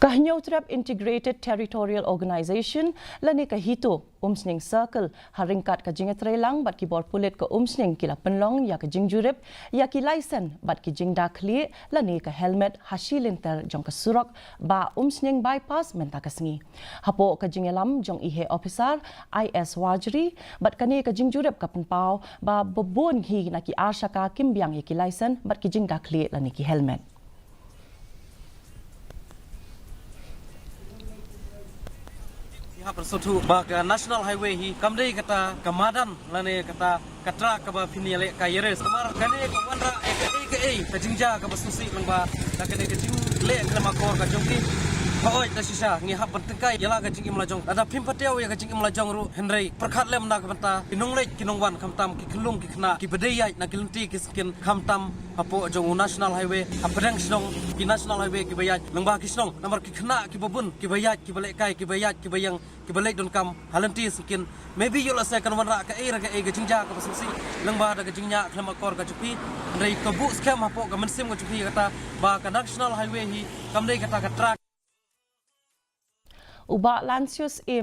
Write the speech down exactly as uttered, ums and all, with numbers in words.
Ka Hynñiewtrep Integrated Territorial Organization lane ka HITO Umsning Circle, ha ryngkat ka jingïatreilang bad ki bor pulit ka Umsning, ki la pynlong ïa ka jingjurip ïa ki laisen bad ki jingda khlieh lane ka helmet ha shi lynter jong ka surok Bah Umsning Bypass mynta ka sngi. Hapoh ka jingïalam jong i Heh Ophisar I S Wajri, bad kane ka jingjurip ka pynpaw ba bun hi na ki ar shaka kim biang ïa ki laisen bad ki jingda khlieh lane ki helmet. Ki hap sngewthuh ba ka National Highway hi kam dei kata ka madan lane kata ka track kaba phin ïaleh ka ïa race. Namar kane ka wanrah ïa kaei kaei ka jingjia kaba sngewsih lyngba da kane ka jingleh khlem akor ka jong ki. Hooid, da shisha ngi hap ban tyngkai ïa la ka jingim la jong. Lada phim pat ïoh ïa ka jingim la jong ruh, hynrei pyrkhat lem na ka bynta ki nongleit ki nongwan, khamtam ki khyllung ki khynnah kiba dei ïaid na ki lynti ki syngkien, khamtam hapoh jong u National Highway, hapdeng shnong ki National Highway kiba ïaid lyngba ki shnong. Namar ki khynnah kiba bun kiba ïaid, kiba lehkai, kiba ïaid, kiba ïeng, kiba leit donkam ha lynti syngkien. Maybe ïoh lehse kan wanrah kaei re kaei ka jingjia kaba sngewsih lyngba da ka jingñiah khlem akor ka jong phi. Hynrei ka buh skhem hapoh ka mynsiem ka jong phi kata ba ka National Highway hi kam dei kata ka track. U Bah Lancius A.